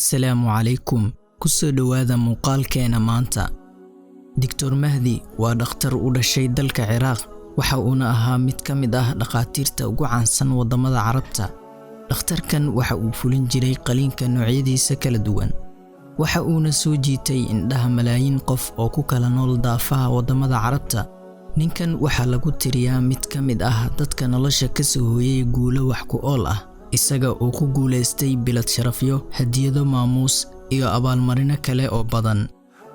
Assalaamu calaykum. Kusoo dhowaada muuqaalkeena maanta. Doctor Mahdi waa dhakhtar u dhashay dalka Ciraaq, waxa uuna ahaa mid ka mid ah dhakhaatiirta ugu caansan waddamada Carabta. Dhakhtarkan waxa uu fulin jiray qaliinka noocyadiisa kala duwan. Waxa uuna soo jiitay indhaha malaayiin qof oo ku kala nool daafaha waddamada Carabta. Ninkan waxaa lagu tiriyaa mid ka mid ah dadka nolosha ka soo hooyay guulo wax ku ool ah, isaga oo ku guulaystay bilad sharafyo, hadiyado maamuus iyo abaalmarino kale oo badan.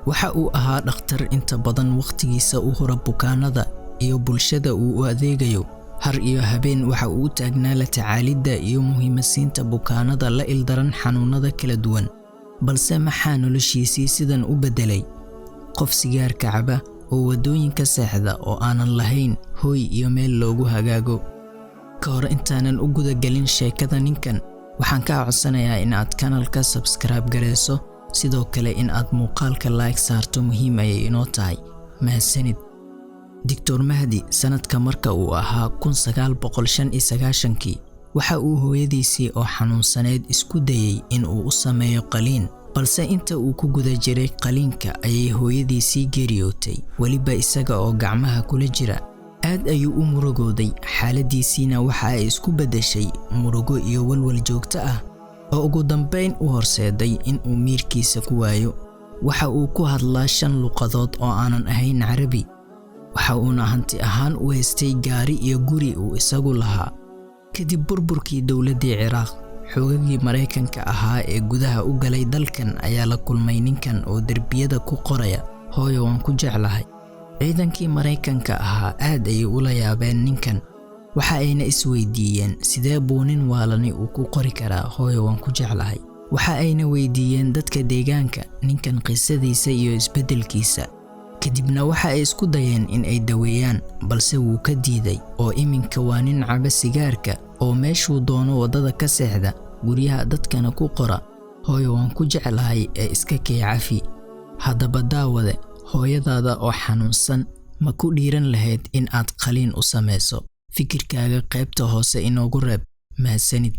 Waxa uu ahaa dhakhtar inta badan wakhtigiisa u hura bukaanada iyo bulshada uu u adeegayo. Har iyo habeen waxa uu u taagnaa la tacaalidda iyo muhiimasiinta bukaanada la ildaran xanuunada kala duwan. Balse maxaa noloshiisii sidan u beddelay? Qof sigaarka caba oo waddooyinka seexda oo aanan lahayn hooy iyo meel loogu hagaago. Ka hor intaanan u guda gelin sheekada ninkan, waxaan kaa codsanayaa in aad kanalka subscribe gareyso, sidoo kale in aad muuqaalka like saarto muhiim ayay inoo tahay. Mahadsanid. Doctor Mahdi sanadka marka uu ahaa 1995kii, waxa uu hooyadiisii oo xanuunsaneyd isku dayay in uu u sameeyo qaliin, balse inta uu ku guda jiray qaliinka ayay hooyadiisii geeriyootay, weliba isaga oo gacmaha kula jira. Aad ayuu u murugooday, xaaladiisiina waxa ay isku beddeshay murugo iyo walwal joogto ah oo ugu dambayn u horseeday in uu miirkiisa ku waayo. Waxa uu ku hadlaa shan luqadood oo aanan ahayn Carabi. Waxa uuna hanti ahaan u haystay gaari iyo guri uu isagu lahaa. Kadib burburkii dowladdii Ciraaq, xoogagii Maraykanka ahaa ee gudaha u galay dalkan ayaa la kulmay ninkan oo derbiyada ku qoraya "Hooyo, waan ku jeclahay." Ciidankii Maraykanka ahaa aad ayay ula yaabeen ninkan. Waxa ayna isweydiiyeen, sidee buu nin waalani uu ku qori karaa "Hooyo, waan ku jeclahay"? Waxa ayna weydiiyeen dadka deegaanka ninkan qisadiisa iyo isbeddelkiisa. Kadibna waxa ay isku dayeen in ay daweeyaan, balse wuu ka diiday, oo iminka waa nin caba sigaarka oo meeshuu doono waddada ka seexda, guryaha dadkana ku qora "Hooyo, waan ku jeclahay ee iska kee cafi." Haddaba daawade, hooyadaada oo xanuunsan ma ku dhiiran lahayd in aad qaliin u samayso? Fikirkaaga qaybta hoose inoogu reeb. Mahadsanid.